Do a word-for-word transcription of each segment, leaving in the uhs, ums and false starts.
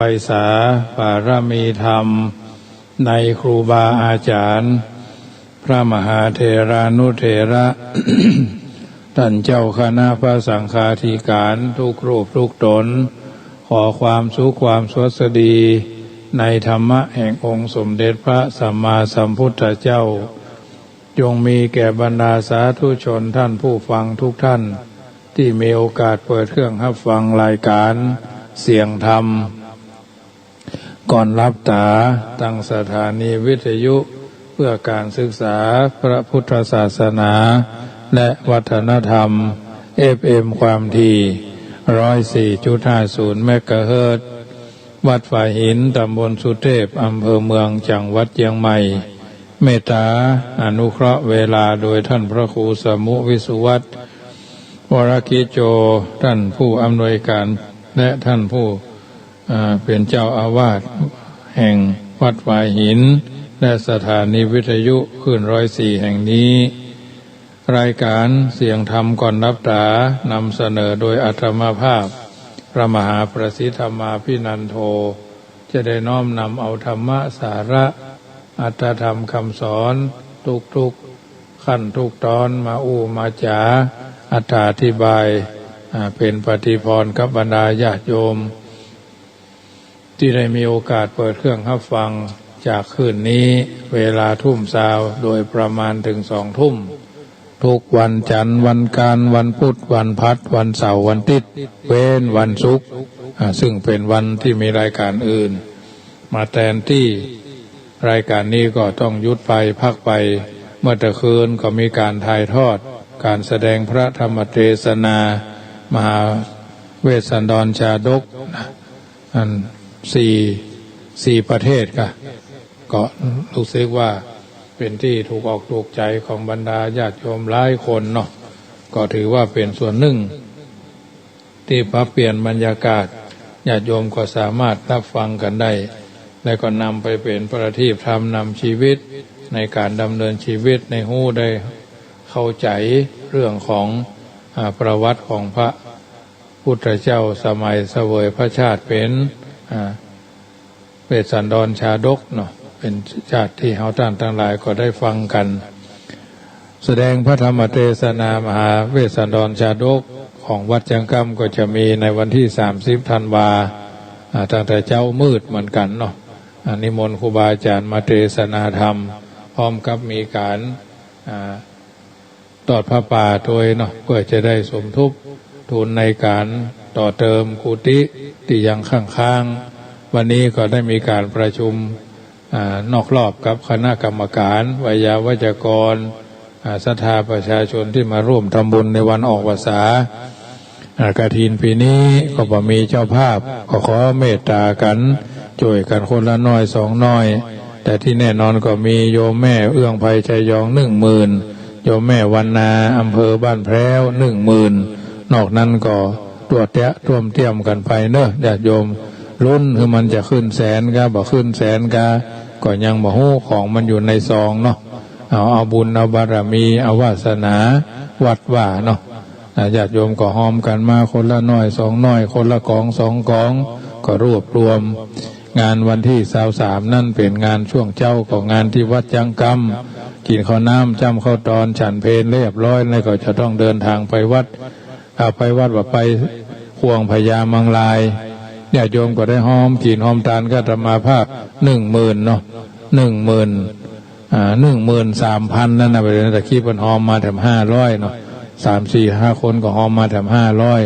ไพศาลบารมีธรรม ในครูบาอาจ๋ารย์ พระมหาเถรานุเถระ ต้านเจ้าคณะพระสังฆาธิการทุกรูปทุกต๋น ขอความสุขความสวัสดี ในธรรมะแห่งองค์สมเด็จพระสัมมาสัมพุทธเจ้า จงมีแก่บรรดาสาธุชนท่านผู้ฟังทุกท่าน ตี้มีโอกาสเปิดเครื่องฮับฟังรายการเสียงธรรม ก่อนหลับต๋า ตางสถานีวิทยุเพื่อการศึกษาพระพุทธศาสนาและวัฒนธรรม เอฟเอ็ม ความถี่ ร้อยสี่จุดห้าศูนย์ เมกะเฮิรตซ์ วัดฝายหิน ต๋ำบลสุเทพ อำเภอเมือง จังหวัดเจียงใหม่ เมตต๋าอนุเคราะห์เวลาโดยท่านพระครูสมุห์ วิสุวัฒน์ วรกิจโจ ต้านผู้อำนวยการ และต้านผู้ อ่า เป๋นเจ้าอาวาสแห่งวัดฝายหิน และสถานีวิทยุคลื่นร้อยสี่แห่งนี้ รายการเสียงธรรมก่อนหลับต๋า นำเสนอโดยอาตมาภาพ พระมหาประสิทธิ์ธรรมาภินันโท จะได้น้อมนำเอาธรรมะสาระ อรรถธรรมคำสอน ทุกๆ ขั้นทุกต๋อน มาอู้มาจ๋า อรรถาธิบาย อ่า เป๋นปฏิภรณ์กับบรรดาญาติโยม ตี้ได้มีโอกาสเปิดเครื่องฮับฟังจากคลื่นนี้ เวลาทุ่มซาว โดยประมาณเถิงสองทุ่ม ทุกวันจันทร์ วันอังคาร วันพุธ วันพฤหัส วันเสาร์ วันอาทิตย์ เว้นวันศุกร์ อ่า ซึ่งเป๋นวันตี้มีรายการอื่น มาแตนตี้ รายการนี้ก็ต้องหยุดไปพักไป เมื่อตะคืนก็มีก๋านถ่ายทอด ก๋านแสดงพระธรรมเตสนา มหาเวสสันดรชาดก อันสี่ สี่ประเทศก่ะ ก็รู้สึกว่าเป๋นตี้ถูกอกถูกใจ๋ของบรรดาญาติโยมหลายคนเนาะ ก็ถือว่าเป๋นส่วนนึ่ง ตี้ปรับเปลี่ยนบรรยากาศ ญาติโยมก็สามารถฮับฟังกั๋นได้ และก็นำไปเป๋นประทีปธรรมนำชีวิต ในก๋านดำเนินชีวิต ในฮู้ได้เข้าใจ๋เรื่องของ อ่า ประวัติของพระพุทธเจ้าสมัยเสวยพระชาติเป๋น อ่า เวสสันดรชาดกเนาะ เป๋นชาติตี้เฮาต้านตังหลายก็ได้ฟังกั๋น แสดงพระธรรมเตสนามหาเวสสันดรชาดกของวัดจังกำก็จะมีในวันตี้สามสิบธันวา อ่า ตั้งแต่เจ๊ามืดเหมือนกั๋นเนาะ อ่า นิมนต์ครูบาอาจ๋ารย์มาเตสนาธรรม พร้อมกับมีก๋าน อ่า ตอดผ้าป่าตวยเนาะ เพื่อจะได้สมทบทุนในก๋านต่อเติมกุฏิตี้ยังค้างๆ วันนี้ก็ได้มีก๋านประชุม อ่า นอกรอบกับคณะกรรมก๋าน ไวยาวัจกร อ่า ศรัทธาประชาชนตี้มาร่วมทำบุญในวันออกพรรษา อ่า กฐินปี๋นี้ก็บ่มีเจ้าภาพ ก็ขอเมตต๋ากั๋น จ้วยกั๋นคนละน้อยสองน้อย แต่ตี้แน่นอนก็มีโยมแม่เอื้องไพร ชัยยอง นึ่งหมื่น โยมแม่วรรณา อำเภอบ้านแพร้ว นึ่งหมื่น นอกนั้นก็ตั้วเต๊ยะต้วมเตี้ยมกั๋นไปเนาะ ญาติโยม ลุ้นหื้อมันจะขึ้นแสนกา บ่ขึ้นแสนกา ก็ยังบ่ฮู้ ของมันอยู่ในซองเนาะ เอา เอาบุญ เอาบารมี เอาวาสนา วัดว่าเนาะ อ่า ญาติโยมก็ฮอมกั๋นมาคนละน้อยสองน้อย คนละก๋องสองก๋อง ก็รวบรวม งานวันตี้ซาวสามนั้นเป๋นงานช่วงเจ๊า ก็งานตี้วัดจังกำ กิ๋นข้าวน้ำ จ้ำข้าวตอน ฉันเพลเรียบร้อย แล้วก็จะต้องเดินทางไปวัด อ่า ไปวัดว่าไปข่วงพญามังราย ญาติโยมก็ได้ฮอมกิ๋นฮอมตานกับอาตมาภาพ นึ่งหมื่นเนาะ นึ่งหมื่น อ่า นึ่งหมื่นสามพัน นั่นน่ะ เป๋นตะกี้เปิ้นฮอมมาแถมห้าร้อยเนาะ สามสี่ห้าคนก็ฮอมมาแถมห้าร้อย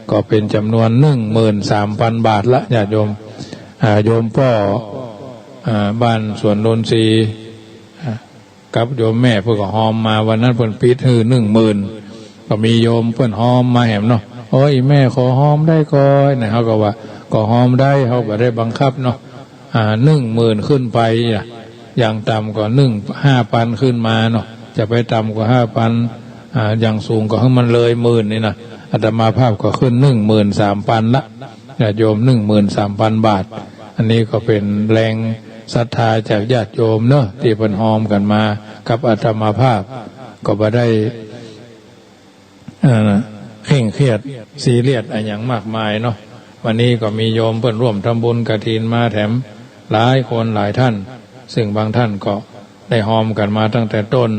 ก็เป๋นจ๋ำนวน นึ่งหมื่นสามพันบาทละ ญาติโยม อ่า โยมป้อ อ่า บ้านสวนดนทรีย์ อ่า กับโยมแม่เปิ้นก็ฮอมมา วันนั้นเปิ้นปิ๊ดหื้อนึ่งหมื่น ก็มีโยมเปิ้นฮอมมาแหมเนาะ โอ้ย แม่ขอฮอมได้ก่อ นะ เฮาก็ว่า ก็ฮอมได้ เฮาบ่ได้บังคับเนาะ อ่า นึ่งหมื่นขึ้นไปอะ อย่างต่ำก็นึ่ง ห้าปันขึ้นมาเนาะ จะไปต่ำกว่าห้าปัน อ่า อย่างสูงก็หื้อมันเลยหมื่นนี่นะ อาตมาภาพก็ขึ้นนึ่งหมื่นสามปันละ ญาติโยม นึ่งหมื่นสามปันบาท อันนี้ก็เป๋นแรงศรัทธาจากญาติโยมเนาะ ตี้เปิ้นฮอมกั๋นมากับอาตมาภาพ ก็บ่ได้ เอ่อ เคร่งเครียดซีเรียสอะหยังมากมายเนาะ วันนี้ก็มีโยมเปิ้นร่วมทำบุญกฐินมาแถมหลายคนหลายท่าน ซึ่งบางท่านก็ได้ฮอมกั๋นมาตั้งแต่ต้น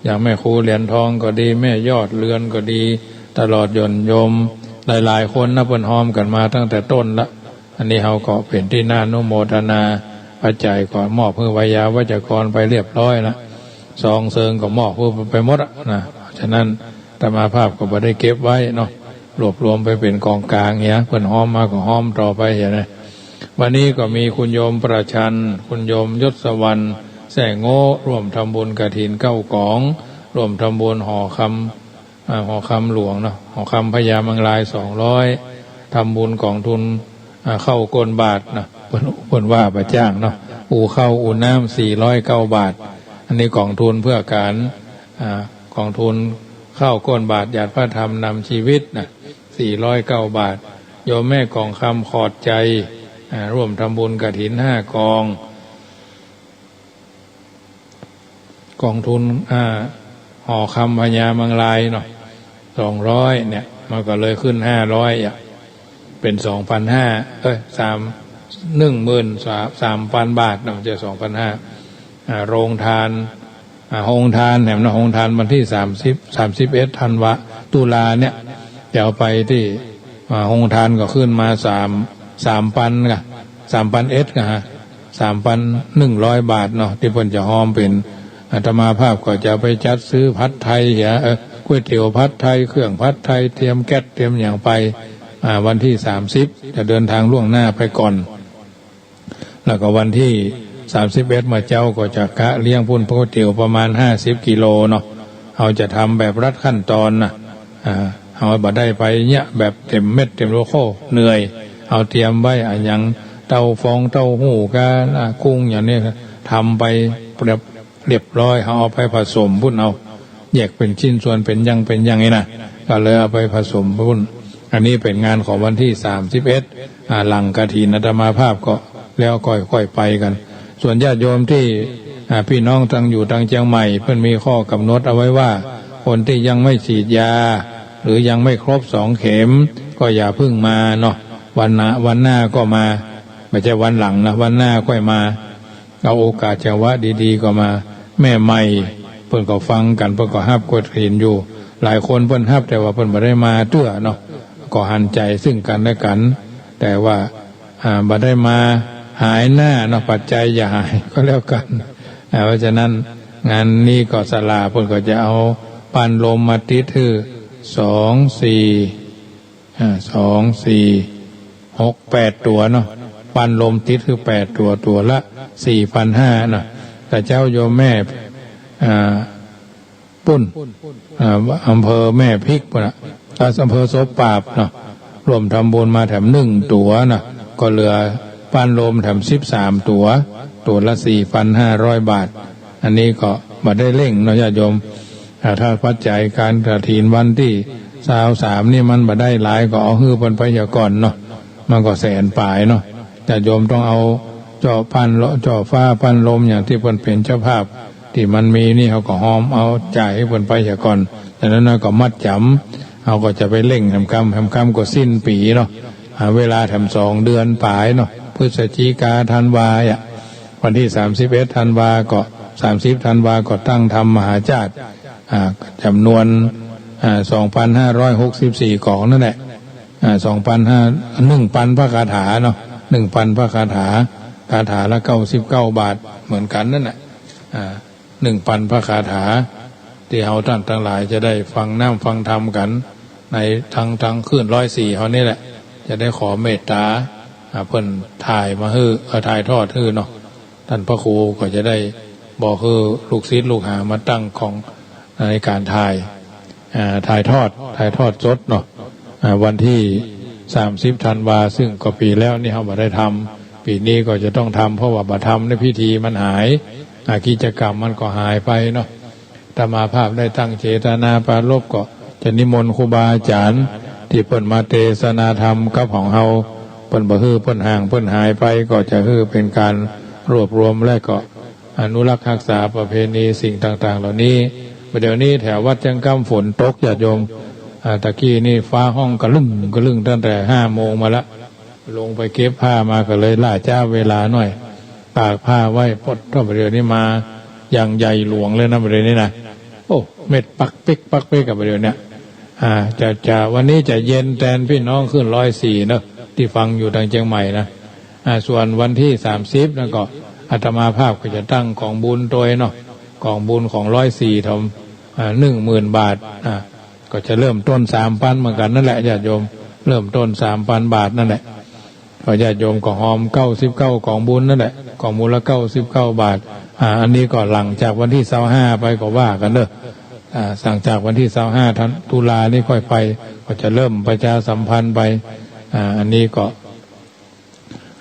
อย่างแม่ครูเหรียญทองก็ดี แม่ยอดเรือนก็ดี ตลอดหย่อนโยมหลายๆ คนนะ เปิ้นฮอมกั๋นมาตั้งแต่ต้นละ อันนี้เฮาก็เป๋นตี้น่าอนุโมทนา ปัจจัยก็มอบหื้อไวยาวัจกรไปเรียบร้อยละ ซองเซิงก็มอบหื้อไปหมดอะนะ ฉะนั้นอาตมาภาพก็บ่ได้เก็บไว้เนาะ รวบรวมไปเป๋นกองกลางเหีย เปิ้นฮอมมาก็ฮอมต่อไปเหียนะ วันนี้ก็มีคุณโยมประชัน คุณโยมยศวรรณ แซ่โง่ ร่วมทำบุญกฐินเก้ากอง ร่วมทำบุญหอคำ อ่า หอคำหลวงเนาะ หอคำพญามังรายสองร้อย ทำบุญกองทุน อ่า ข้าวก้นบาตรนะ เปิ้น เปิ้นว่าบ่าจ้างเนาะ อู่ข้าวอู่น้ำสี่ร้อยเก้าบาท อันนี้กองทุนเพื่อการ อ่า กองทุนข้าวก้นบาตรหยาดพระธรรมนำชีวิตนะ สี่ร้อยเก้าบาท โยมแม่กองคำขอดใจ อ่า ร่วมทำบุญกฐินห้ากอง กองทุน อ่า หอคำพญามังรายเนาะ สองร้อยเนี่ย มันก็เลยขึ้นห้าร้อยอะ เป๋นสองพันห้า เอ้ย สาม หนึ่งหมื่นสาม สามพันบาทเนาะ บ่ใจ้สองพันห้า อ่า โฮงตาน อ่า โฮงตานแหมเนาะ โฮงตานวันตี้สามสิบ สามสิบเอ็ดธันวา ตุลาเนี่ย จะเอาไปตี้ อ่า โฮงตานก็ขึ้นมาสาม สามปันกะ สามปันเอ็ดกะฮะ สามปันหนึ่งร้อยบาทเนาะ ตี้เปิ้นจะฮอมเป๋น อาตมาภาพก็จะไปจัดซื้อผัดไทยเหีย เอ่อ ก๋วยเตี๋ยวผัดไทย เครื่องผัดไทย เตรียมแก๊ส เตรียมหยังไป อ่า วันตี้สามสิบ จะเดินทางล่วงหน้าไปก่อน แล้วก็วันตี้สามสิบเอ็ดเมื่อเจ๊าก็จะกะเลี้ยงปุ้นก๋วยเตี๋ยวประมาณห้าสิบกิโลเนาะ เฮาจะทำแบบรัดขั้นตอนนะ อ่า เฮาบ่ได้ไปเนี่ยแบบเต็มเม็ดเต็มโลโค่ เหนื่อย เฮาเตรียมไว้อะหยัง เต้าฟองเต้าหู้กะ อ่า กุ้งอย่างนี้ ทำไปแบบเรียบร้อย เฮาเอาไปผสมปุ้นเอา แยกเป๋นชิ้นส่วนเป๋นอย่างเป๋นอย่างนี้นะ ก็เลยเอาไปผสมปุ้น อันนี้เป๋นงานของวันตี้สามสิบเอ็ด อ่า หลังกฐิน อาตมาภาพก็แล้วค่อยๆ ไปกั๋น ส่วนญาติโยมตี้ อ่า ปี้น้องตังอยู่ตังเจียงใหม่ เปิ้นมีข้อกำหนดเอาไว้ว่า คนตี้ยังไม่ฉีดยา หรือยังไม่ครบสองเข็ม ก็อย่าเพิ่งมาเนาะ วันหน้า วันหน้าก็มา บ่ใจ้วันหลังนะ วันหน้าค่อยมา เอาโอกาสจังหวะดีๆ ก็มา แม่ใหม่ เปิ้นก็ฟังกั๋น เปิ้นก็ฮับกฐินอยู่ หลายคนเปิ้นฮับ แต่ว่าเปิ้นบ่ได้มาเตื้อเนาะ ก็หันใจ๋ซึ่งกั๋นและกั๋น แต่ว่า อ่า บ่ได้มาหายหน้าเนาะ ปัจจัยอย่าหายก็แล้วกั๋น อ่า เพราะฉะนั้นงานนี้ก็ศาลาเปิ้นก็จะเอาป้านลมมาติดหื้อ สอง สี่ อ่า สอง สี่ หก แปดตั๋วเนาะ ป้านลมติดหื้อแปดตั๋ว ตั๋วละสี่พันห้าเนาะ แต่เจ๊าโยมแม่ อ่า ปุ้น อ่า อำเภอแม่พริกปุ้นน่ะ อ่า อำเภอโสมปราบเนาะ ร่วมทำบุญมาแถมหนึ่งตั๋วเนาะ ก็เหลือป้านลมแถมสิบสามตั๋ว ตั๋วละสี่พันห้าร้อยบาท อันนี้ก็บ่ได้เร่งเนาะญาติโยม อ่า ถ้าปัจจัยก๋านกฐินวันตี้ซาวสามนี่มันบ่ได้หลาย ก็เอาหื้อเปิ้นไปเหียก่อนเนาะ มันก็แสนป๋ายเนาะ ญาติโยมต้องเอาเจ้าป้านล- เจ้าฟ้าป้านลมอย่างตี้เปิ้นเป๋นเจ้าภาพ ตี้มันมีนี่เฮาก็ฮอมเอาจ่ายหื้อเปิ้นไปเหียก่อน จากนั้นก็มัดจ๋ำ เฮาก็จะไปเร่งแหมกำ แหมกำก็สิ้นปี๋เนาะ อ่า เวลาแถมสองเดือนป๋ายเนาะ พฤศจิกาธันวาอะ วันตี้สามสิบเอ็ดธันวาก็ สามสิบธันวาก็ตั้งธรรมมหาจ้าด อ่า จ๋ำนวน อ่า สองพันห้าร้อยหกสิบสี่ก๋องนั่นแหละ อ่า สองพันห้า หนึ่งปันพระคาถาเนาะ หนึ่งปันพระคาถา คาถาละเก้าสิบเก้าบาทเหมือนกั๋นนั่นแหละ อ่า หนึ่งปันพระคาถา ตี้เฮาต้านตังหลายจะได้ฟังน้ำฟังธรรมกั๋น ในตัง ตังคลื่นร้อยสี่เฮานี่แหละ จะได้ขอเมตต๋า อ่า เปิ้นถ่ายมาหื้อ เอ่อ ถ่ายทอดหื้อเนาะ ต้านพระครูก็จะได้บอกหื้อลูกศิษย์ลูกหามาตั้งของในก๋านถ่าย อ่า ถ่ายทอด ถ่ายทอดสดเนาะ อ่า วันตี้สามสิบธันวา ซึ่งก็ปี๋แล้วนี่เฮาบ่ได้ทำ ปี๋นี้ก็จะต้องทำ เพราะว่าบ่ทำนี่พิธีมันหาย อ่า กิจกรรมมันก็หายไปเนาะ อาตมาภาพได้ตั้งเจตนาปรารภก็จะนิมนต์ครูบาอาจ๋ารย์ตี้เปิ้นมาเตสนาธรรมกับของเฮา เปิ้นบ่หื้อเปิ้นห่างเปิ้นหายไป ก็จะหื้อเป๋นก๋านรวบรวม และก็อนุรักษ์ฮักษาประเพณีสิ่งต่างๆ เหล่านี้ เดี๋ยวนี้แถววัดเจียงก้ำฝนตกญาติโยม อ่า ตะกี้นี่ฟ้าฮ้องกะลึ้งกะลึ้งตั้งแต่ห้าโมงมาละ ลงไปเก็บผ้ามาก็เลยล่าจ๊าเวลาหน่อย ตากผ้าไว้ ปด เดี๋ยวนี้มาอย่างใหญ่หลวงเลยนะ ประเดี๋ยวนี้นะ โอ้ เม็ดปักเป๊กปักเป๊กกับประเดี๋ยวเนี้ย อ่า จะ จะ วันนี้จะเย็นแตนปี้น้องขึ้นร้อยสี่เนอะ ตี้ฟังอยู่ตางเจียงใหม่นะ อ่า ส่วนวันตี้สามสิบนั้นก็อาตมาภาพก็จะตั้งก๋องบุญตวยเนาะ ก๋องบุญของร้อยสี่ถม อ่า หนึ่งหมื่นบาท อ่า ก็จะเริ่มต้นสามปันเหมือนกั๋นนั่นแหละ ญาติโยม เริ่มต้นสามปันบาทนั่นแหละ ก็ญาติโยมก็ฮอมเก้าสิบเก้าก๋องบุญนั่นแหละ ก๋องบุญละเก้าสิบเก้าบาท อ่า อันนี้ก็หลังจากวันตี้ซาวห้าไปก็ว่ากั๋นเนอะ อ่า หลังจากวันตี้ซาวห้าธัน ตุลานี่ค่อยไป ก็จะเริ่มประชาสัมพันธ์ไป อ่า อันนี้ก็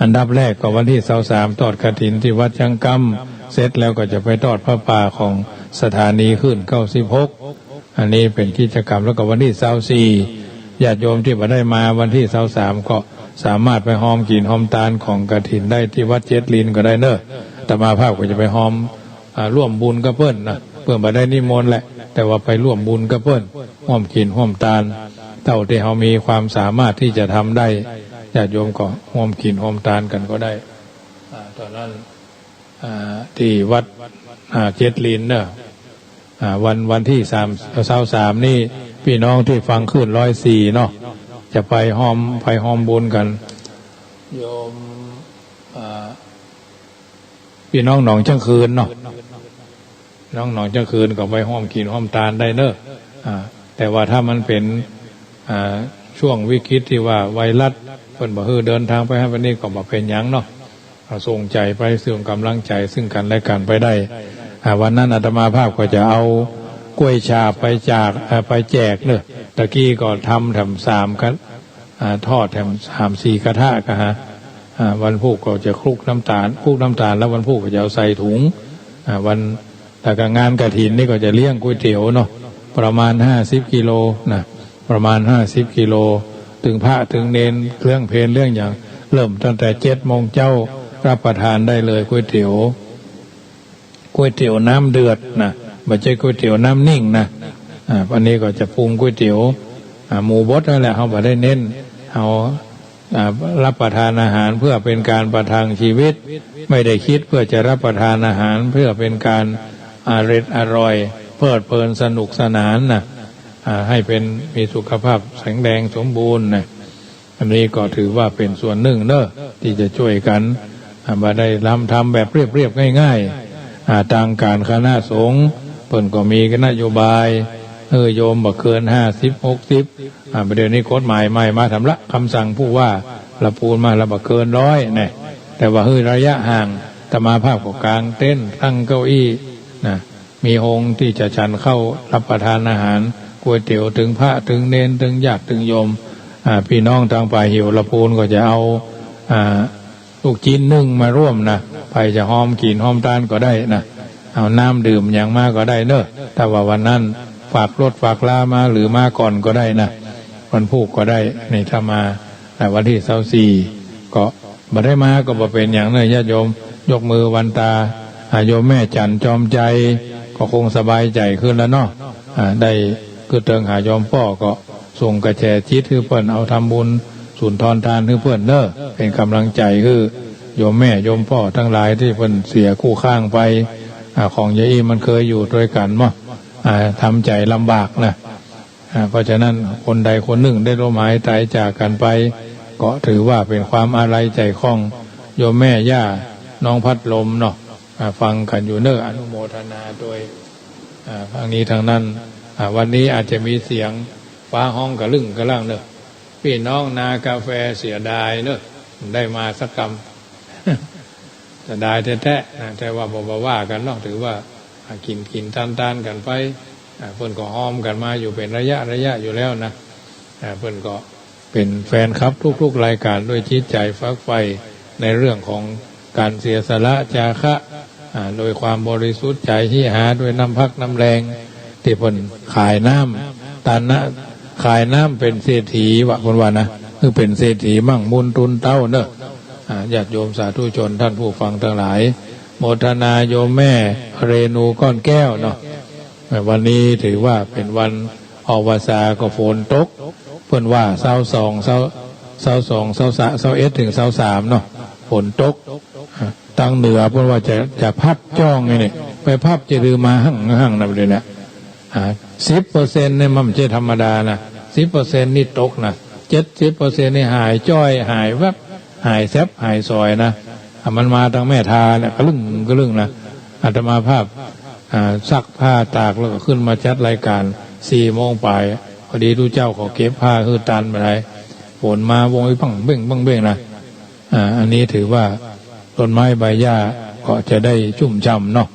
อันดับแรกก็วันตี้ซาวสามทอดกฐินตี้วัดยังกำ เสร็จแล้วก็จะไปทอดผ้าป่าของสถานีคลื่นเก้าสิบหก อันนี้เป๋นกิจกรรม แล้วก็วันตี้ซาวสี่ ญาติโยมตี้บ่ได้มาวันตี้ซาวสามก็สามารถไปฮอมกิ๋นฮอมตานของกฐินได้ตี้วัดเจ็ดลินก็ได้เนอะ อาตมาภาพก็จะไปฮอม อ่า ร่วมบุญกับเปิ้นนะ เปิ้นบ่ได้นิมนต์แหละ แต่ว่าไปร่วมบุญกับเปิ้น ร่วมกิ๋นร่วมตาน เต้าตี้เฮามีความสามารถตี้จะทำได้ ญาติโยมก็ร่วมกิ๋นร่วมตานกั๋นก็ได้ อ่า ตอนนั้น อ่า ตี้วัด อ่า เจ็ดลินเนอะ อ่า วัน วันตี้สาม ซาวสามนี่ ปี้น้องตี้ฟังคลื่นร้อยสี่เนาะ จะไปฮอม ไปฮอมบุญกั๋น โยม อ่า ปี้น้องหนองเจิ่งคืนเนาะ น้องหนองเจิ่งคืนก็ไปฮอมกิ๋นฮอมตานได้เนอะ อ่า แต่ว่าถ้ามันเป๋น อ่า ช่วงวิกฤตตี้ว่าไวรัส เปิ้นบ่หื้อเดินตางไปหั้นไปนี่ก็บ่เป๋นหยังเนาะ เอาส่งใจ๋ไป ส่งก๋ำลังใจ๋ซึ่งกั๋นและกั๋นไปได้ อ่า วันนั้นอาตมาภาพก็จะเอากล้วยฉาบไปจาก อ่า ไปแจกเนอะ ตะกี้ก็ทำแถมสามกัน อ่า ทอดแถมสามสี่กระทะกะฮะ อ่า วันพูกก็จะคลุกน้ำตาล คลุกน้ำตาลแล้ววันพูกก็จะเอาใส่ถุง อ่า วัน แล้วก็งานกฐินนี่ก็จะเลี้ยงก๋วยเตี๋ยวเนาะ ประมาณห้าสิบกิโลนะ ประมาณห้าสิบกิโล ตึงพระตึงเณร เรื่องเพลเรื่องหยัง เริ่มตั้งแต่เจ็ดโมงเจ๊า รับประทานได้เลยก๋วยเตี๋ยว ก๋วยเตี๋ยวน้ำเดือดนะ บ่ใจ้ก๋วยเตี๋ยวน้ำนิ่งนะ อ่า อันนี้ก็จะปรุงก๋วยเตี๋ยว อ่า หมูบดนั่นแหละ เฮาบ่ได้เน้น เฮา อ่า รับประทานอาหารเพื่อเป็นการประทังชีวิต ไม่ได้คิดเพื่อจะรับประทานอาหารเพื่อเป็นการอร็ดอร่อย เพลิดเพลินสนุกสนานนะ อ่า ให้เป็น มีสุขภาพแข็งแรงสมบูรณ์นะ อันนี้ก็ถือว่าเป็นส่วนหนึ่งเนอะ ที่จะช่วยกัน อ่า บ่ได้ลำทำแบบเรียบๆง่ายๆ อ่า ตางก๋านคณะสงฆ์เปิ้นก็มีนโยบาย เออ โยมบ่เกินห้าสิบ หกสิบ อ่า ประเดี๋ยวนี้กฎหมายใหม่มาแถมละ คำสั่งผู้ว่าละปูนมาละ บ่เกินร้อยแน่ แต่ว่าหื้อระยะห่าง อาตมาภาพก็กางเต็นท์ ตั้งเก้าอี้นะ มีโฮงตี้จะฉันข้าวรับประทานอาหาร ก๋วยเตี๋ยวตึงพระตึงเณร ตึงญาติตึงโยม อ่า ปี้น้องตางป่าหิวละปูนก็จะเอา อ่า ลูกจิ๊นนึ่งมาร่วมนะ ใผจะฮอมกิ๋นฮอมตานก็ได้นะ เอาน้ำดื่มหยังมาก็ได้เนอะ ถ้าว่าวันนั้นฝากรถฝากลามาหรือมาก่อนก็ได้นะ วันพูกก็ได้ นี่ถ้ามา อ่า วันตี้ซาวสี่ ก็บ่ได้มาก็บ่เป๋นหยังเนอะ ญาติโยม ยกมือวันตา อ่า โยมแม่จันทร์จอมใจ ก็คงสบายใจ๋ขึ้นแล้วเนาะ อ่า ได้กึ๊ดเติงหาโยมป้อก็ ส่งกระแสจิตหื้อเปิ้น เอาทำบุญสุนทรทานหื้อเปิ้นเนอะ เป๋นก๋ำลังใจ๋หื้อโยมแม่โยมป้อตังหลายตี้เปิ้นเสียกู้ข้างไป อ่า ของยายอี้มันเคยอยู่ตวยกั๋นเนาะ อ่า ทำใจ๋ลำบากนะ อ่า เพราะฉะนั้นคนใดคนนึ่งได้ล้มหายต๋ายจากกั๋นไป ก็ถือว่าเป๋นความอาลัยใจ๋ของโยมแม่ย่าน้องพัดลมเนาะ อ่า ฟังกั๋นอยู่เนอะ อนุโมทนาตวย อ่า ทั้งนี้ทั้งนั้น อ่า วันนี้อาจจะมีเสียงฟ้าฮ้องกะลึ่งกะลั่งเนอะ ปี้น้องนากาแฟเสียดายเนอะ ได้มาสักกำ เสียดายแต๊ๆ นะ แต่ว่าบ่ บ่ว่ากั๋นเนาะ ถือว่า อ่า กิ๋นกิ๋นตานๆ กั๋นไป อ่า เปิ้นก็ฮอมกั๋นมาอยู่เป๋นระยะระยะอยู่แล้วนะ อ่า เปิ้นก็ เป๋นแฟนคลับทุกๆ รายก๋านด้วยจิตใจ๋ฝักใฝ่ในเรื่องของก๋านเสียสละจาคะ อ่า โดยความบริสุทธิ์ใจ๋ หิหาด้วยน้ำพักน้ำแฮง ตี้เปิ้นขายน้ำ ตานนะ ขายน้ำเป๋นเศรษฐีวะ เปิ้นว่านะ คือเป๋นเศรษฐีมั่งมูลตุ๊นเต๊าเนอะ อ่า ญาติโยมสาธุชนต้านผู้ฟังตังหลาย โมทนาโยมแม่เรนูก้อนแก้วเนาะ วันนี้ถือว่าเป๋นวันออกพรรษาก็ฝนตก เปิ้นว่าซาวสอง ซาว ซาวสอง ซาวสาม ซาวเอ็ด เถิง ซาวสาม เนาะ ฝนตก อ่า ตางเหนือเปิ้นว่าจะ จะพัดจ้องไอ้นี่ ไปพัดจะหื้อมาหั่งๆ นะ บ่าเดี่ยวนี้ อ่า สิบเปอร์เซ็นต์ นี่มันบ่ใจ้ธรรมดานะ สิบเปอร์เซ็นต์ นี่ตกนะ เจ็ดสิบเปอร์เซ็นต์ นี่หายจ้อย หายแวบ หายแซบ หายสอยนะ อ่า มันมาตางแม่ทาเนี่ย กะลึ่งกะลึ่งนะ อาตมาภาพ อ่า ซักผ้าตากแล้วก็ขึ้นมาจัดรายการ สี่โมงปลาย พอดีตุ๊เจ้าเขาเก็บผ้าหื้อตันบ่าดใด ฝนมาโวยบั้งเบ้งบั้งเบ้งนะ อ่า อันนี้ถือว่าต้นไม้ใบหญ้าก็จะได้ชุ่มฉ่ำเนาะ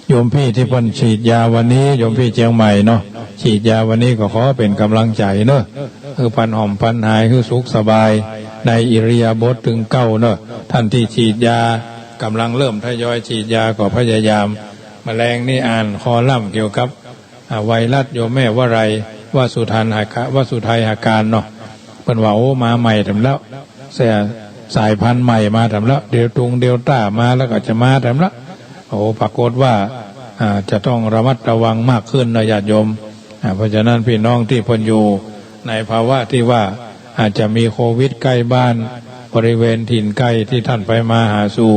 โยมพี่ตี้เปิ้นฉีดยาวันนี้ โยมพี่เจียงใหม่เนาะ ฉีดยาวันนี้ก็ขอเป๋นก๋ำลังใจ๋เนาะ หื้อปันหอมปันหาย หื้อสุขสบาย ในอิริยาบถตึงเก๊าเนาะ ต้านตี้ฉีดยา ก่ำลังเริ่มทยอยฉีดยาก็พยายาม แมลงนี่อ่านคอลัมน์เกี่ยวกับ อ่า ไวรัสโยมแม่วลัย วสุทัยหาการ วสุทัยหาการเนาะ เปิ้นว่า โอ้ มาใหม่แถมแล้ว สาย สายพันธุ์ใหม่มาแถมแล้ว เดลตุงเดลต้ามาแล้วก็จะมาแถมแล้ว โอ้ ปรากฏว่า อ่า จะต้องระมัดระวังมากขึ้นนะญาติโยม อ่า เพราะฉะนั้นพี่น้องตี้เปิ้นอยู่ในภาวะตี้ว่าอาจจะมีโควิดใก้บ้าน บริเวณถิ่นใก้ตี้ต้านไปมาหาสู่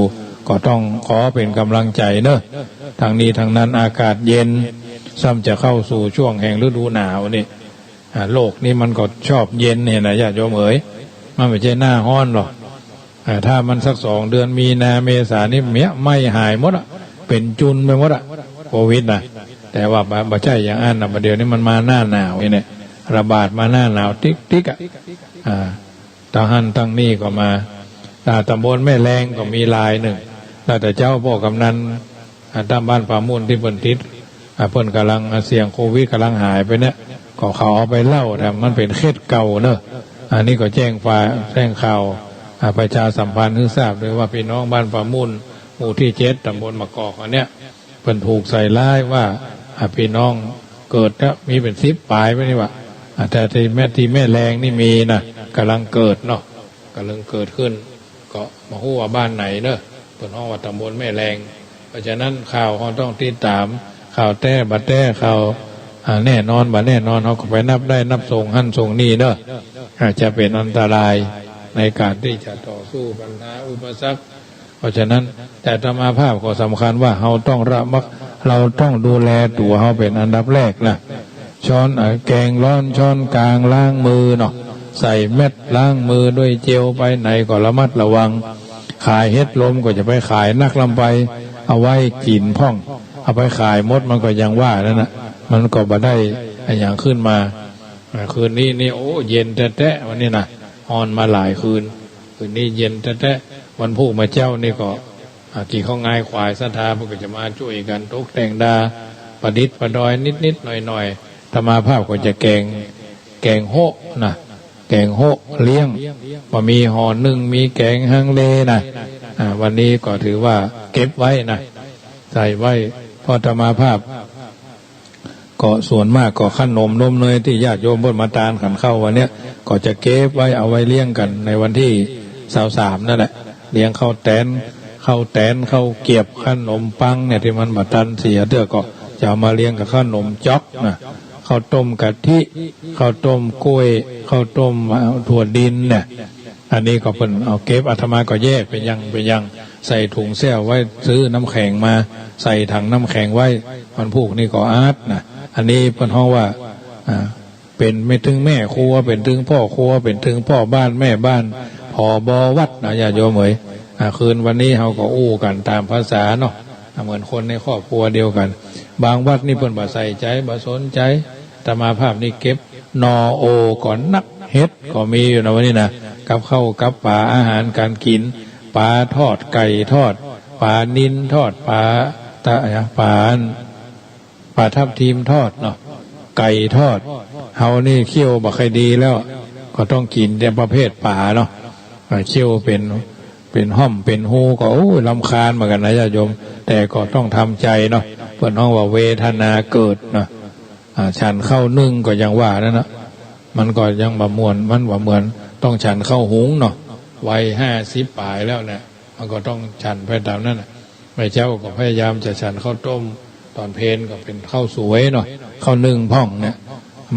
ก็ต้องขอเป๋นก๋ำลังใจ๋เนาะ ทั้งนี้ทั้งนั้นอากาศเย็น ซ้ำจะเข้าสู่ช่วงแห่งฤดูหนาวนี่ อ่า โลกนี้มันก็ชอบเย็นหั้นนะญาติโยมเอ๋ย มันบ่ใจ้หน้าฮ้อนหรอก อ่า ถ้ามันสักสองเดือน มีนา เมษานี่เมี้ยไหม้หายหมดอะ เป๋นจุลไปหมดอะ โควิดนะ แต่ว่าบ่ บ่ใจ้อย่างอั้นนะ บ่าเดี่ยวนี้มันมาหน้าหนาวนี่แหละ ระบาดมาหน้าหนาวติ๊กๆ อะ อ่า ตางหั้นตางนี้ก็มา อ่า ต๋ำบลแม่แลงก็มีรายนึ่ง แล้วแต่เจ้าป้อกำนัน อ่า ต๋ามบ้านป่ามุ่นตี้เปิ้นติด อ่า เปิ้นก่ำลัง อ่า เสี่ยงโควิดก่ำลังหายไปเนี่ย ก็เขาเอาไปเล่า แต่มันเป๋นเคสเก่าเนาะ อันนี้ก็แจ้งฝ่าย แจ้งข่าว อ่า ประชาสัมพันธ์หื้อทราบโดยว่าพี่น้องบ้านป่ามุ่น หมู่ตี้เจ็ด ต๋ำบลมะกอกอันเนี้ย เปิ้นถูกใส่ร้ายว่า อ่า พี่น้องเกิดแล้วมีเป๋นสิบป๋ายไปนี่หว่า อ่า แต่ตี้แม่ ตี้แม่แลงนี่มีนะ ก่ำลังเกิดเนาะ ก่ำลังเกิดขึ้น ก็บ่ฮู้ว่าบ้านไหนเนาะ เปิ้นฮ้องว่าต๋ำบลแม่แลง เพราะฉะนั้นข่าวเฮาต้องติดต๋าม ข่าวแต๊บ่แต๊ ข่าว อ่า แน่นอนบ่แน่นอน เฮาก็ไปนับได้นับส่งหั้นส่งนี่เนาะ อาจจะเป๋นอันตรายในก๋านตี้จะต่อสู้ปัญหาอุปสรรค เพราะฉะนั้น แต่อาตมาภาพก็สำคัญว่าเฮาต้องระมัด เฮาต้องดูแลตั๋วเฮาเป๋นอันดับแรกนะ ช้อน เอ่อ แกงฮ้อนช้อนก๋าง ล้างมือเนาะ ใส่แมส ล้างมือด้วยเจล ไปไหนก็ระมัดระวัง ขายเห็ดลมก็จะไปขายนักลำไป เอาไว้กิ๋นพ่อง เอาไปขายหมดมันก็อย่างว่านั่นนะ มันก็บ่ได้อะหยังขึ้นมา อ่า คืนนี้นี่ โอ้ เย็นแต๊ๆ วันนี้นะ ฮ้อนมาหลายคืน คืนนี้เย็นแต๊ๆ วันพูกเมื่อเจ๊านี่ก็ อ่า กิ๋นข้าวงายขวาย ศรัทธาเปิ้นก็จะมาจ้วยกั๋นตกแต่งดา ประดิษประดอยนิดๆ หน่อยๆ อาตมาภาพก็จะแกง แกงโฮะนะ แกงโฮะเลี้ยง บ่ามีห่อนึ่ง มีแกงฮังเลนะ อ่า วันนี้ก็ถือว่าเก็บไว้นะ ใส่ไว้ เพราะอาตมาภาพ ก็ส่วนมากก็ขนมนมเนยตี้ญาติโยมเปิ้นมาตานขันข้าววันเนี้ย ก็จะเก็บไว้เอาไว้เลี้ยงกั๋นในวันตี้ซาวสามนั่นแหละ เลี้ยงข้าวแตน ข้าวแตน ข้าวเกียบ ขนมปังเนี่ยตี้มันบ่ตันเสียเตื้อ ก็จะเอามาเลี้ยงกับขนมจ๊อกนะ ข้าวต้มกะทิ ข้าวต้มก๊วย ข้าวต้ม อ่า ถั่วดินเนี่ย อันนี้ก็เปิ้นเอาเก็บ อาตมาก็แยกเป๋นอย่างเป๋นอย่าง ใส่ถุงแส้วไว้ ซื้อน้ำแข็งมา ใส่ถังน้ำแข็งไว้ วันพูกนี่ก็อัดนะ อันนี้เปิ้นฮ้องว่า อ่า เป๋นแม่ เป๋นเถิงแม่ครัว เป๋นเถิงป้อครัว เป๋นเถิงป้อบ้านแม่บ้าน ผบ.วัดนะญาติโยมเอ๋ย อ่า คืนวันนี้เฮาก็อู้กั๋นต๋ามภาษาเนาะ อ่า เหมือนคนในครอบครัวเดียวกั๋น บางวัดนี่เปิ้นบ่ใส่ใจ๋ บ่สนใจ๋ อาตมาภาพนี่เก็บ นอโอก็นัก เห็ดก็มีอยู่นะวันนี้นะ กับข้าวกับป๋า อาหารก๋านกิ๋น ป๋าทอด ไก่ทอด ป๋านิลทอด ป๋าตะ ป๋า ป๋าทับทิมทอดเนาะ ไก่ทอด เฮานี่เคี้ยวบ่ค่อยดีแล้ว ก็ต้องกิ๋นแต่ประเภทป๋าเนาะ อ่า เคี้ยวเป๋น เป๋นฮ่อมเป๋นฮูก็ โอ้ย รำคาญเหมือนกั๋นนะญาติโยม แต่ก็ต้องทำใจ๋เนาะ เปิ้นฮ้องว่าเวทนาเกิดเนาะ อ่า ฉันข้าวนึ่งก็อย่างว่านั่นนะ มันก็ยังบ่ม่วน มันบ่เหมือนต้องฉันข้าวหุงเนาะ วัยห้าสิบป๋ายแล้วเนี่ย มันก็ต้องฉันไปต๋ามนั้นน่ะ แม่เจ้าก็พยายามจะฉันข้าวต้ม ต๋อนเพลก็เป๋นข้าวสวยเนาะ ข้าวนึ่งพ่องเนี่ย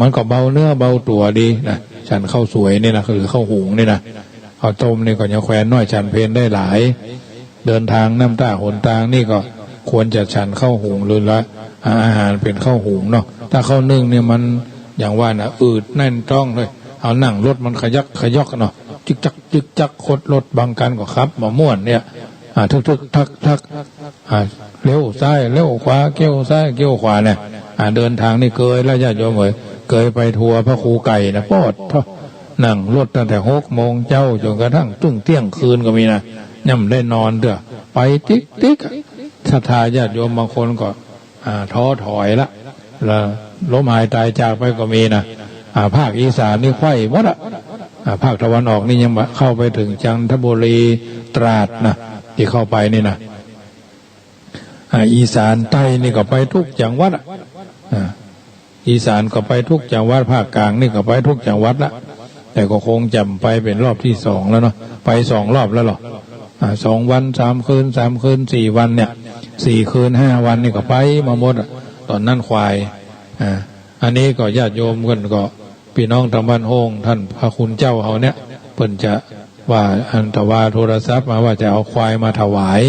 มันก็เบาเนื้อเบาตั๋วดีนะ ฉันข้าวสวยนี่นะ หรือข้าวหุงนี่นะ ข้าวต้มนี่ก็ยังแควนน้อยฉันเพลได้หลาย เดินตางน้ำต้าหนตางนี่ก็ควรจะฉันข้าวหุงหรือละ อ่า อาหารเป๋นข้าวหุงเนาะ ถ้าข้าวนึ่งนี่มันอย่างว่านะ อืดแน่นต๊องเลย เอานั่งรถมันขยักขยอกเนาะ จึกจักจึกจัก คนรถบางคันก็ขับบ่ม่วนเนี่ย อ่า ทึกๆ ทักๆ อ่า เลี้ยวซ้ายเลี้ยวขวา เกี้ยวซ้ายเกี้ยวขวาเนี่ย อ่า เดินตางนี่เกยแล้วญาติโยมเอ๋ย เกยไปทัวร์พระครูไก่นะ ปอดโธ่ นั่งรถตั้งแต่หกโมงเจ๊าจ๋นกระทั่งเถิงเตี้ยงคืนก็มีนะ ยังบ่ได้นอนเตื้อ ไปติ๊กๆ ศรัทธาญาติโยมบางคนก็ อ่า ท้อถอยละ แล้วล้มหายตายจากไปก็มีนะ อ่า ภาคอีสานนี่ไขว่หมดละ อ่า ภาคตะวันออกนี่ยังบ่เข้าไปเถิงจันทบุรี ตราดนะ ตี้เข้าไปนี่นะ อ่า อีสานใต้นี่ก็ไปกู้จังหวัดอะ อ่า อีสานก็ไปกู้จังหวัด ภาคกลางนี่ก็ไปกู้จังหวัดละ แต่ก็คงจะไปเป๋นรอบตี้สองแล้วเนาะ ไปสองรอบแล้วเหรอ อ่า สองวันสามคืน สามคืนสี่วันเนี่ย สี่คืนห้าวันนี่ก็ไปมาหมดอะ ต๋อนนั้นไขว่ อ่า อันนี้ก็ญาติโยมเปิ้นก็ ปี้น้องตางบ้านโฮ่ง ต้านพระคุณเจ้าเฮาเนี่ย เปิ้นจะว่าอันตะวาโทรศัพท์มาว่าจะเอาไขว่มาถวาย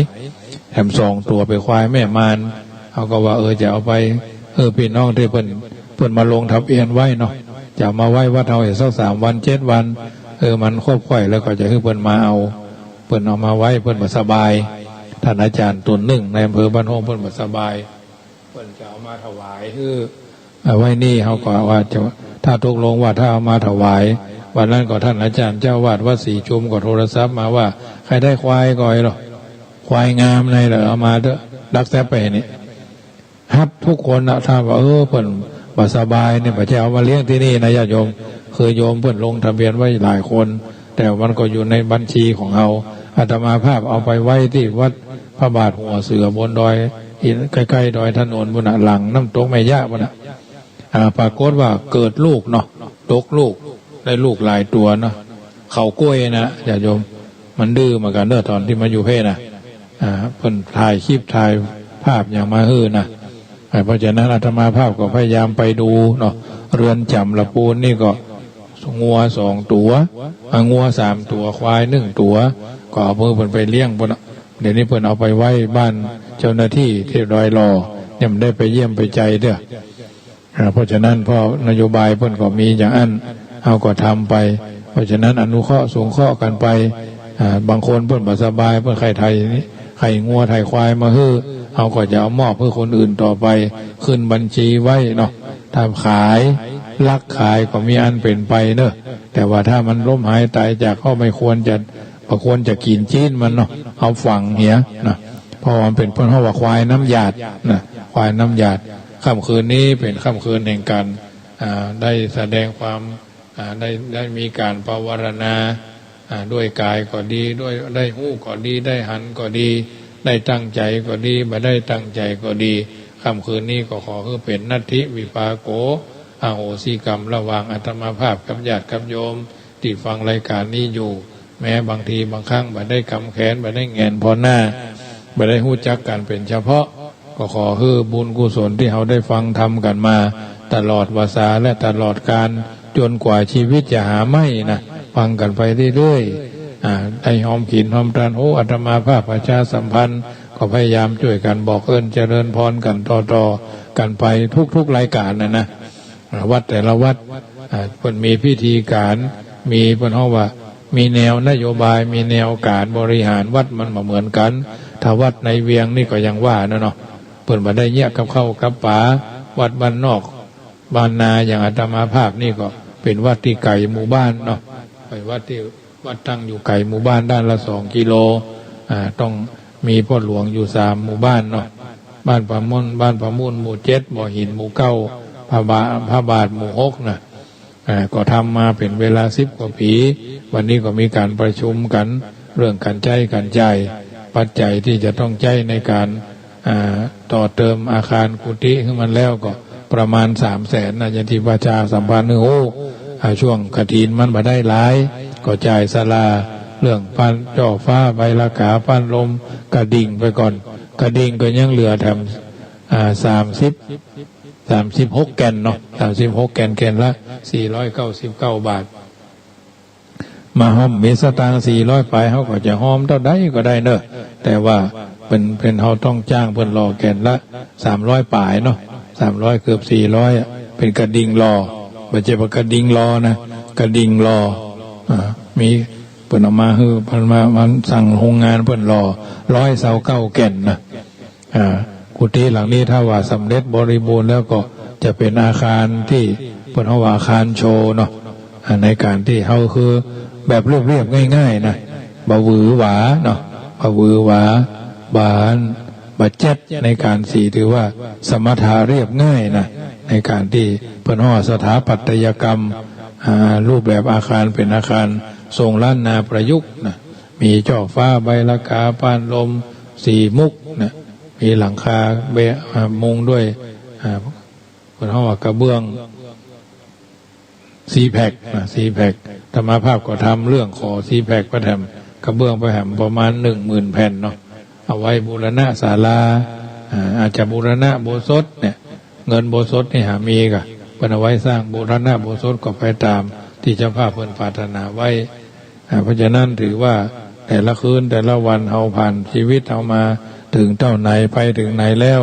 แถมสองตั๋วเป๋นไขว่แม่มาร เฮาก็ว่า เออ จะเอาไป เออ ปี้น้องตี้เปิ้น เปิ้นมาลงทะเบียนไว้เนาะ จะเอามาไว้วัดเฮาสักสามวันเจ็ดวัน เออ มันครบไขว่แล้วก็จะหื้อเปิ้นมาเอา เปิ้นเอามาไว้ เปิ้นบ่สบาย ต้านอาจ๋ารย์ต๋นนึ่งในอำเภอบ้านโฮ่งเปิ้นบ่สบาย เปิ้นจะเอามาถวายหื้อ เอาไว้นี่ เฮาก็ว่าจะ ถ้าตกลงว่าถ้าเอามาถวาย วันนั้นก็ต้านอาจ๋ารย์เจ้าอาวาสวัดศรีชุมก็โทรศัพท์มาว่า ใผได้ไขว่ก่อยเหรอ ไขว่งามในเหรอ เอามาเต๊อะ ลักแต๊บไปนี่ ฮับกู้คนนะ ถ้าว่า เออ เปิ้นบ่สบายนี่ บ่ใจ้เอามาเลี้ยงตี้นี่นะญาติโยม คือโยมเปิ้นลงทะเบียนไว้หลายคน แต่มันก็อยู่ในบัญชีของเฮา อาตมาภาพเอาไปไว้ตี้วัดพระบาทหัวเสือบนดอยหิน ใก้ๆ ดอยถนนปู้นนะ หลังน้ำตกแม่ยะปู้นนะ อ่า ปรากฏว่าเกิดลูกเนาะ ตกลูก ได้ลูกหลายตั๋วเนาะ เขาก้วยนะญาติโยม มันดื้อเหมือนกั๋นเนาะ ต๋อนตี้มาอยู่เพนะ อ่า เปิ้นถ่ายคลิปถ่ายภาพหยังมาหื้อนะ อ่า เพราะฉะนั้นอาตมาภาพก็พยายามไปดูเนาะ เฮือนจ๋ำละปูนนี่ก็ งัวสองตั๋ว อ่า งัวสามตั๋ว ไขว่นึ่งตั๋ว ก็เอาหื้อเปิ้นไปเลี้ยงปู้นนะ เดี๋ยวนี้เปิ้นเอาไปไว้บ้านเจ้าหน้าตี้ตี้ดอยหล่อ ยังบ่ได้ไปเยี่ยมไปใจเตื้อ อ่า เพราะฉะนั้น เพราะนโยบายเปิ้นก็มีอย่างอั้น เฮาก็ทำไป เพราะฉะนั้นอนุเคราะห์สงเคราะห์กั๋นไป อ่า บางคนเปิ้นบ่สบาย เปิ้นใค่ไถ่ ใค่งัวไถ่ไขว่มาหื้อ เฮาก็จะเอามอบหื้อคนอื่นต่อไป ขึ้นบัญชีไว้เนาะ ถ้าขาย ลักขายก็มีอันเป๋นไปเนาะ แต่ว่าถ้ามันล้มหายตายจากก็ไม่ควรจะ บ่ควรจะกิ๋นจี๊นมันเนาะ เอาฝังเหียนะ เพราะว่ามันเป๋น เปิ้นฮ้องว่าไขว่น้ำหยาดนะ ไขว่น้ำหยาด ค่ำคืนนี้เป๋นค่ำคืนแห่งก๋าน อ่า ได้แสดงความ อ่า ได้ ได้มีก๋านปวารณา อ่า ด้วยก๋ายก็ดี ด้วย ได้ฮู้ก็ดี ได้หันก็ดี ได้ตั้งใจ๋ก็ดี บ่ได้ตั้งใจ๋ก็ดี ค่ำคืนนี้ก็ขอหื้อเป๋นนัตถิวิปากโข อโหสิกรรม ระหว่างอาตมาภาพกับญาติกับโยม ตี้ฟังรายก๋านนี้อยู่ แม้บางทีบางครั้งบ่ได้กำแขน บ่ได้แหงนผ่อหน้า บ่ได้ฮู้จักกั๋นเป๋นเฉพาะ ก็ขอหื้อบุญกุศลตี้เฮาได้ฟังธรรมกั๋นมา ตลอดวาสาและตลอดกาล จ๋นกว่าจีวิตจะหาไม้นะ ฟังกั๋นไปเรื่อยๆ อ่า ได้ฮอมกิ๋นฮอมตาน โอ้ อาตมาภาพประชาสัมพันธ์ ก็พยายามจ้วยกั๋นบอกเอิ้นเจริญพรกั๋นต่อๆ กั๋นไปทุกๆ รายก๋านนะนะ อ่า วัดแต่ละวัด อ่า เปิ้นมีพิธีก๋าน มี เปิ้นฮ้องว่า มีแนวนโยบาย มีแนวก๋านบริหารวัดมันบ่เหมือนกั๋น ถ้าวัดในเวียงนี่ก็อย่างว่านะเนาะ เปิ้นบ่ได้เยียะกับข้าวกับป๋า วัดบ้านนอกบ้านนา อย่างอาตมาภาพนี่ก็เป๋นวัดตี้ไก๋หมู่บ้านเนาะ เป๋นวัดตี้ วัดตั้งอยู่ไก๋หมู่บ้านด้านละสองกิโล อ่า ต้องมีพ่อหลวงอยู่สามหมู่บ้านเนาะ บ้านผามุ่น บ้านผามุ่นหมู่เจ็ด บ่อหินหมู่เก้า พระบา พระบาทหมู่หกนะ อ่า ก็ทำมาเป๋นเวลาสิบกว่าปี๋ วันนี้ก็มีก๋านประชุมกั๋น เรื่องก๋านใจ๊ก๋านจ่าย ปัจจัยตี้จะต้องใจ๊ในก๋าน อ่า ต่อเติมอาคารกุฏิหื้อมันแล้วก็ประมาณสามแสนนะ อย่างตี้ประชาสัมพันธ์หื้อฮู้ อ่า ช่วงกฐินมันบ่ได้หลาย ก็จ่ายศาลา เรื่องปันจ้อฟ้า ใบละกา ปันลม กระดิ่งไปก่อน กระดิ่งก็ยังเหลือแถม อ่า สามสิบ สามสิบหกแก่นเนาะ สามสิบหกแก่น แก่นละสี่ร้อยเก้าสิบเก้าบาท มาฮ่อม มีสตางค์สี่ร้อยป๋าย เฮาก็จะฮ่อมเต้าใดก็ได้เน่อ แต่ว่าเปิ้น เปิ้น เฮาต้องจ้างเปิ้นหล่อแก่นละสามร้อยป๋ายเนาะ สามร้อย เกือบสี่ร้อยอะ เป๋นกระดิ่งหล่อ บ่ใจ้ว่ากระดิ่งหล่อนะ กระดิ่งหล่อ อ่า มี เปิ้นเอามาหื้อ เปิ้นมา มาสั่งโฮงงานเปิ้นหล่อ ร้อยซาวเก้าแก่นนะ อ่า กุฏิหลังนี้ถ้าว่าสำเร็จบริบูรณ์แล้วก็จะเป๋นอาคารตี้เปิ้นฮ้องว่าอาคารโชว์เนาะ อ่า ในก๋านตี้เฮาคือแบบเรียบๆ ง่ายๆ นะ บ่หวือหวาเนาะ บ่หวือหวา บ่ บ่เจ็ดในก๋านตี้ถือว่าสมถะเรียบง่ายนะ ในก๋านตี้เปิ้นฮ้องว่าสถาปัตยกรรม อ่า รูปแบบอาคารเป๋นอาคารทรงล้านนาประยุกต์นะ มีจ้อฟ้าใบละกา ป้านลม สีมุกนะ มีหลังคาเบะ อ่า มุงด้วย อ่า เปิ้นฮ้องว่ากระเบื้อง ซีแพคนะ ซีแพค อาตมาภาพก็ทำเรื่องขอซีแพคไปแถม กระเบื้องไปแถมประมาณหนึ่งหมื่นแผ่นเนาะ เอาไว้บูรณะศาลา อ่า อาจจะบูรณะอุโบสถเนี่ย เงินอุโบสถนี่หามีก่ะ เปิ้นเอาไว้สร้างบูรณะอุโบสถก็ไปต๋ามตี้เจ้าภาพเปิ้นปรารถนาไว้ อ่า เพราะฉะนั้นถือว่าแต่ละคืนแต่ละวันเฮาผ่านชีวิตเฮามาเถิงเต้าไหนไปเถิงไหนแล้ว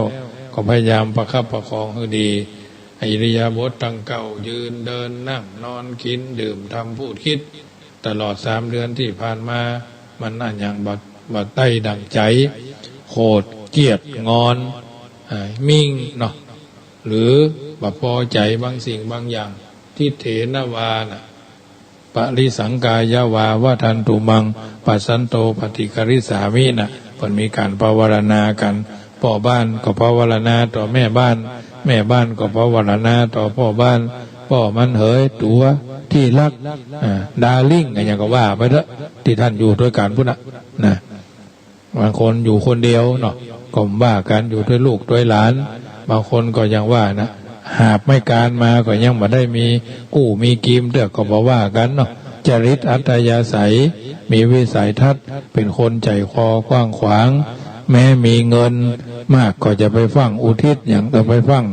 ก็พยายามประคับประคองหื้อดี อิริยาบถตังเก้า ยืน เดิน นั่ง นอน กิ๋น ดื่ม ทำ พูด คิด ตลอดสามเดือนตี้ผ่านมา มันอะหยังบ่ บ่ได้ดั่งใจ๋ โขด เกลียด งอน อ่า มิ่งเนาะ หรือบ่ปอใจ๋บางสิ่งบางอย่าง ทิฏเถนวานะ ปริสังกายะวา วัฏฏันตุมัง ปัสสันโต ปฏิคริสสามินะ เปิ้นมีก๋านปวารณากั๋น ป้อบ้านก็ปวารณาต่อแม่บ้าน แม่บ้านก็ปวารณาต่อป้อบ้าน ป้อมันเหย ตั๋ว ตี้ฮัก อ่า ดาริ่ง อะหยังก็ว่าไปเต๊อะ ตี้ต้านอยู่ตวยกั๋นปู้นน่ะ นะ บางคนอยู่คนเดียวเนาะ ก็ว่ากั๋น อยู่ตวยลูกตวยหลาน บางคนก็อย่างว่านะ หาบไม้กานมาก็ยังบ่ได้มีกู้มีกิมเตื้อ ก็บ่ว่ากั๋นเนาะ จริตอัธยาศัย มีวิสัยทัศน์ เป๋นคนใจ๋คอกว้างขวาง แม้มีเงินมากก็จะไปฟั่งอุทิศหยัง จะไปฟั่ง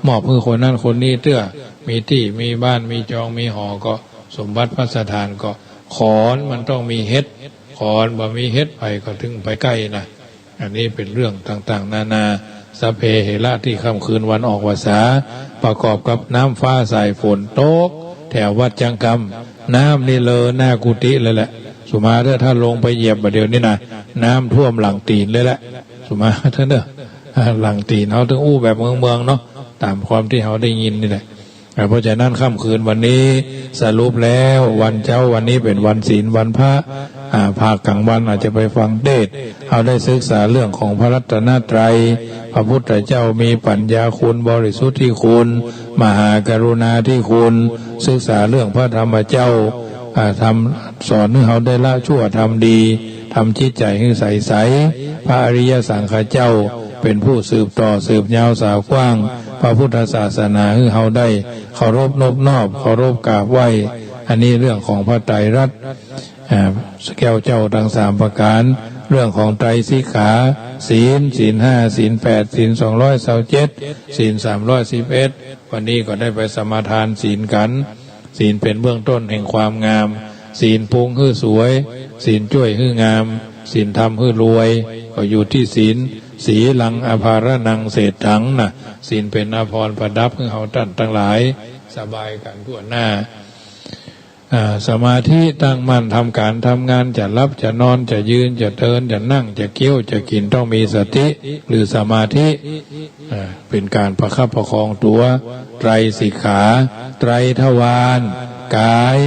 มอบหื้อคนนั้นคนนี้เตื้อ มีตี้มีบ้าน มีจองมีหอ ก็สมบัติภัสถาน ก็ของมันต้องมีเหตุ ของบ่มีเหตุ ใผก็บ่ไปใก้นะ อันนี้เป๋นเรื่องต่างๆ นานา สัพเพเหระ ตี้ค่ำคืนวันออกพรรษา ประกอบกับน้ำฟ้าใส่ฝนตก แถววัดจังกำ น้ำนี่เลอหน้ากุฏิเลยแหละ สุมาเถอะ ถ้าลงไปเหยียบบ่าเดี่ยวนี้นะ น้ำท่วมหลังตี๋นเลยแหละ สุมาเถอะเน่อ หลังตี๋น เฮาต้องอู้แบบเมืองๆ เนาะ ต๋ามความตี้เฮาได้ยินนี่แหละ อ่า เพราะฉะนั้นค่ำคืนวันนี้สรุปแล้ว วันเจ๊าวันนี้เป๋นวันศีลวันพระ อ่า ภาคกลางวันอาจจะไปฟังเทศน์ เฮาได้ศึกษาเรื่องของพระรัตนตรัย พระพุทธเจ้ามีปัญญาคุณ บริสุทธิคุณ มหากรุณาธิคุณ ศึกษาเรื่องพระธรรมเจ้า อ่า ทำ สอนหื้อเฮาได้ละชั่วทำดี ทำจิตใจ๋หื้อใสๆ พระอริยสังฆเจ้าเป๋นผู้สืบต่อสืบยาวสาวกว้างพระพุทธศาสนา หื้อเฮาได้เคารพนบนอบ เคารพกราบไหว้ อันนี้เรื่องของพระไตรรัตน์ อ่า แก้วเจ้าตังสามประก๋าน เรื่องของไตรสิกขา ศีล ศีลห้า ศีลแปด ศีลสองร้อยซาวเจ็ด ศีลสามร้อยสิบเอ็ด วันนี้ก็ได้ไปสมาทานศีลกั๋น ศีลเป๋นเบื้องต้นแห่งความงาม ศีลปรุงหื้อสวย ศีลจ้วยหื้องาม ศีลทำหื้อรวย ก็อยู่ตี้ศีล สีลังอาภรณังเศรษฐัง นะ ศีลเป๋นอาภรณ์ประดับหื้อเฮาต้านตังหลาย สบายกั๋นทั่วหน้า อ่า สมาธิตั้งมั่นทำก๋านทำงาน จะหลับจะนอน จะยืนจะเดิน จะนั่งจะเคี้ยวจะกิ๋น ต้องมีสติ หรือสมาธิ อ่า เป๋นก๋านประคับประคองตั๋ว ไตรสิกขา ไตรทวาร ก๋าย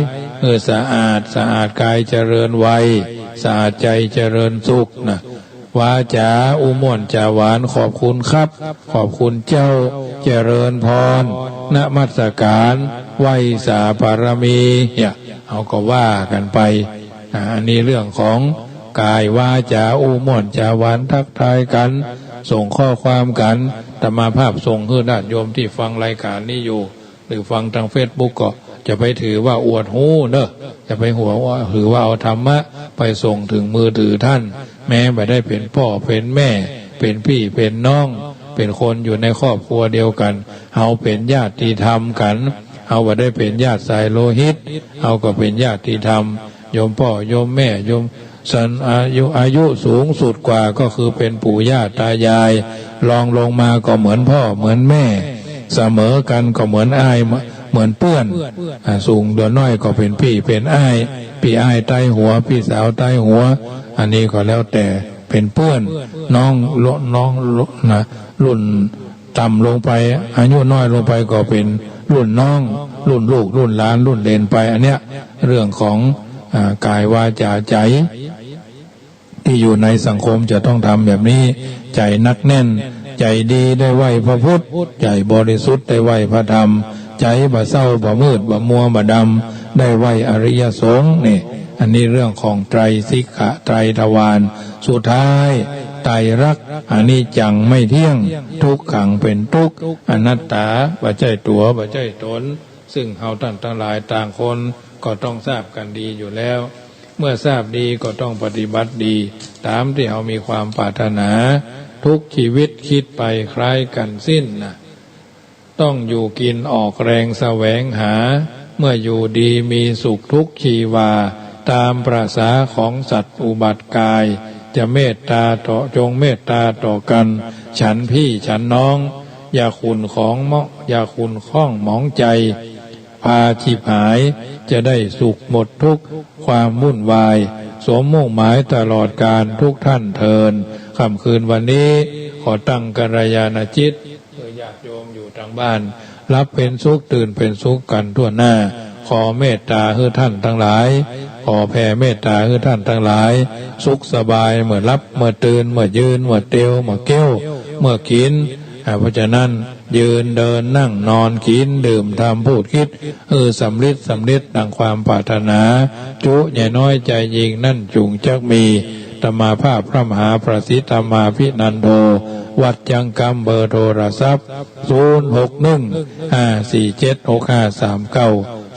เออ สะอาด สะอาดก๋ายเจริญวัย สะอาดใจ๋เจริญสุขนะ วาจ๋า อู้ม่วนจ๋าหวาน ขอบคุณครับ ขอบคุณเจ้า เจริญพร นมัสก๋าน ไหว้สาบารมี เนี่ย เฮาก็ว่ากั๋นไป อ่า อันนี้เรื่องของก๋าย วาจ๋า อู้ม่วนจ๋าหวาน ทักทายกั๋น ส่งข้อความกั๋น อาตมาภาพส่งหื้อญาติโยมตี้ฟังรายก๋านนี้อยู่ หรือฟังตางเฟซบุ๊ก ก็จะไปถือว่าอวดฮู้เน่อ จะไปหัวว่า ถือว่าเอาธรรมะไปส่งเถิงมือถือต้าน แม้บ่ได้เป๋นป้อเป๋นแม่ เป๋นปี้เป๋นน้อง เป๋นคนอยู่ในครอบครัวเดียวกั๋น เฮาเป๋นญาติธรรมกั๋น เฮาบ่ได้เป๋นญาติสายโลหิต เฮาก็เป๋นญาติธรรม โยมป้อ โยมแม่ โยมสัน อายุ อายุสูงสุดกว่าก็คือเป๋นปู่ย่าตายาย รองลงมาก็เหมือนป้อเหมือนแม่ เสมอกั๋นก็เหมือนอ้าย เหมือนเปื้อน อ่า สูงเหลือน้อยก็เป๋นปี้เป๋นอ้าย ปี้อ้ายใต้หัว ปี้สาวใต้หัว อันนี้ก็แล้วแต่เป๋นเปื้อน น้อง น้อง นะ รุ่นต่ำลงไป อายุน้อยลงไปก็เป๋นรุ่นน้อง รุ่นลูก รุ่นหลาน รุ่นเหลนไป อันเนี้ยเรื่องของ อ่า ก๋าย วาจ๋า ใจ๋ ตี้อยู่ในสังคมจะต้องทำแบบนี้ ใจ๋หนักแน่น ใจ๋ดีได้ไหว้พระพุทธ ใจ๋บริสุทธิ์ได้ไหว้พระธรรม ใจ๋บ่เศร้าบ่มืดบ่มัวบ่ดำ ได้ไหว้อริยสงฆ์ นี่ อันนี้เรื่องของไตรสิกขะ ไตรทวาร สุดท้าย ไตรลักษณ์ อนิจจังไม่เที่ยง ทุกขังเป๋นตุ๊กข์ อนัตตา บ่ใจ้ตั๋ว บ่ใจ้ต๋น ซึ่งเฮาต้านตังหลายต่างคนก็ต้องทราบกั๋นดีอยู่แล้ว เมื่อทราบดีก็ต้องปฏิบัติดี ต๋ามตี้เฮามีความปรารถนา ทุกชีวิตคิดไปคล้ายกั๋นสิ้นนะ ต้องอยู่กิ๋นออกแรงแสวงหา เมื่ออยู่ดีมีสุขทุกชีวา ต๋ามประสาของสัตว์อุบัติกาย จะเมตต๋าต่อ จงเมตต๋าต่อกั๋น ฉันปี้ฉันน้อง อย่าขุ่นของหมอง อย่าขุ่นข้องหมองใจ๋ พาฉิบหาย จะได้สุขหมดทุกข์ ความวุ่นวาย สมมุ่งหมายตลอดกาลทุกท่านเทอญ ค่ำคืนวันนี้ ขอตั้งกัลยาณจิต เพื่อญาติโยมอยู่ตางบ้าน หลับเป๋นสุข ตื่นเป๋นสุขกั๋นทั่วหน้า ขอเมตต๋าหื้อท่านตังหลาย ขอแผ่เมตต๋าหื้อท่านตังหลาย สุขสบาย เมื่อหลับ เมื่อตื่น เมื่อยืน เมื่อเตียว เมื่อเกี้ยว เมื่อกิ๋น อ่า เพราะฉะนั้น ยืนเดินนั่งนอน กิ๋นดื่มทำพูดคิด หื้อสำริด สำเร็จดังความปรารถนา จุใหญ่น้อยใจ๋ยิ่งนั้นจุ่งจักมี อาตมาภาพพระมหาประสิทธิ์ธรรมาภินันโท วัดจังกำ เบอร์โทรศัพท์ ศูนย์หกหนึ่ง ห้าสี่เจ็ด หกห้าสามเก้า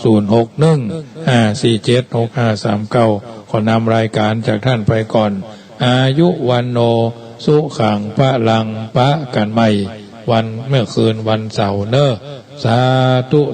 ศูนย์หกหนึ่ง ห้าสี่เจ็ด หกห้าสามเก้า ขอนำรายการจากท่านไปก่อน อายุวัณโณ สุขัง พลัง ปะกั๋นใหม่ วัน เมื่อคืนวันเสาร์เน่อ สาธุ